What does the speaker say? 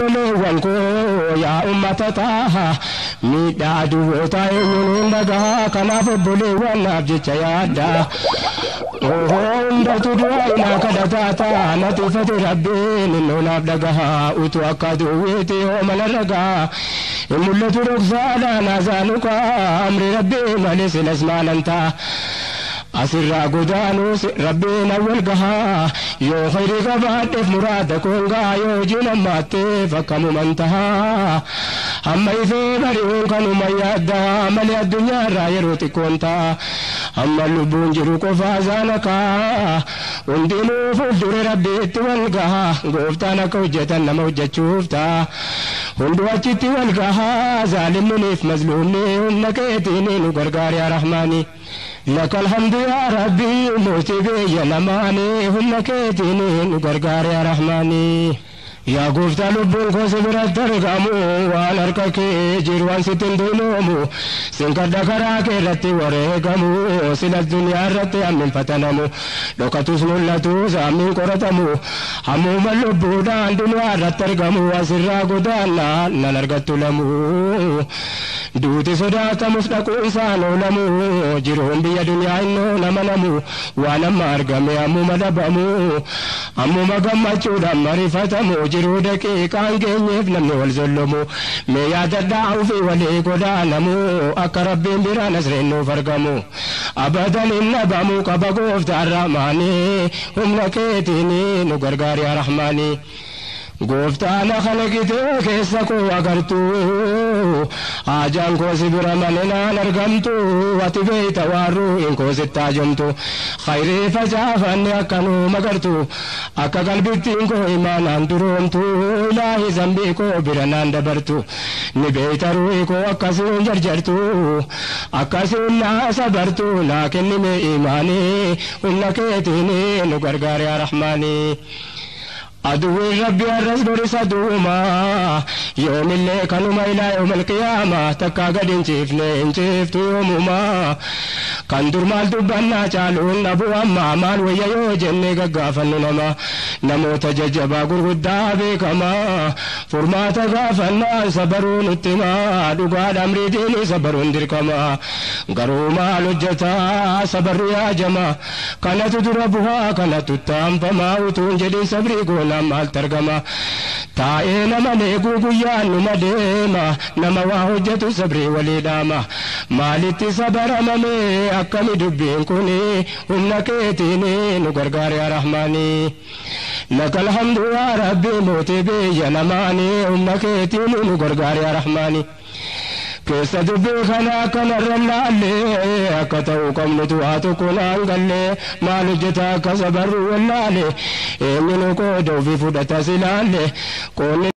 Obboleewwan koo yaa uummata ta'a miidhaa aduwwoota eenyuun hin dhaga'a kanaaf obboleewwan naaf jecha yaadda. Hundatu du'a inaa kadhataa ta'a natti uffate rabbiin innoo naaf dhaga'a utuu akka aduwwiitti hoomana ragaa. Hin mul'atu dhoksaadhaan haasaanuka amri rabbii malee silas maalan ta'a. Asirraa godaanus rabbiin awwal gahaa yoo khayrii qabaadheef muraada koongaa yoo hojiin hammaatteef akkamuman tahaa hamma ifee bari'uun kanuma yaaddaa malee addunyaarraa yeroo xiqqoon ta'a hamma lubbuun jiru qofaa zaanakaa hundinuu fuuldure rabbiitti wal gahaa gooftaan akka hojjetan nama hojjechuuf ta'a hunduu achitti wal gahaa zaalimniif mazluumni humna keetiin nu gargaar yaa rahmaanii. لك الحمد يا ربي موتي بي لماني هم كيتيني نغرغار يا رحماني يا غفتا لبون كو سبرت ترغمو وان اركك جيروان ستن دونومو سنكر دكرا كرتي ورغمو سل الدنيا رتي امن فتنمو لوكتوس ملتو سامين قرتمو همو ملبودان دنيا رترغمو وسرا غدانا ننرغتو لمو duuti sodaatamus dhaquun isaan oolamu jiruun biyya duniyaa innoo nama namu waan amma argame ammuma dhabamu ammuma gammachuudhaan marifatamu jiruu daqiiqaan geenyeef namni wal zollomu mee yaadadhaa ofii walii godaanamu akka rabbiin biraa nasreen nuuf argamu abadan hin dhabamu qaba gooftaan rahmaanii humna keetiin nu gargaar yaa rahmaanii. Gooftaan kalaqitee keessa koo agartuu haajaan koo si bira malee naan argamtu ati beeyta waan ruuhin koo sitti haajomtu khayrii facaafanne akka nuu magartu akka qalbittiin koo imaanaan duroomtu ilaahi zambii koo bira naan dabartu ni beeyta ruuhi koo akkasiin jarjartu akkasiin naa sabartu naa kennime imaanii humna keetiin nu gargaar yaa rahmaanii. عدو ربي الرزق رصدوما يوم اللي كانوا إلى يوم القيامة تكا قد انشفني انشفت يومما كان در مال دبنا چالون أبو أما مال ويا يوجني قافن نما نموت ججبا قرقدا بكما فرمات غافنا صبرون اتما دقاد أمري ديني صبرون دركما قروا مال جتا صبر يا جما كانت دربها كانت التام فما وتنجلي صبري قولا maal targama taa'ee nama leeguu guyyaan numa deema nama waa hojjetu sabrii walii dhaama maalitti sabaramame akkami dubbiin kun humna keetiin nu gargaar yaa rahmaanii. لك الحمد يا ربي موتي بيا نماني humna keetiin nu gargaar yaa rahmaanii. Keessa dubbii kanaa kanarra laallee akka ta'u qabnutu haa tokko naan gallee maal hojjeta akka sabarru wallaalee eenyu nu qooda ofii fudhata si laallee qoonni.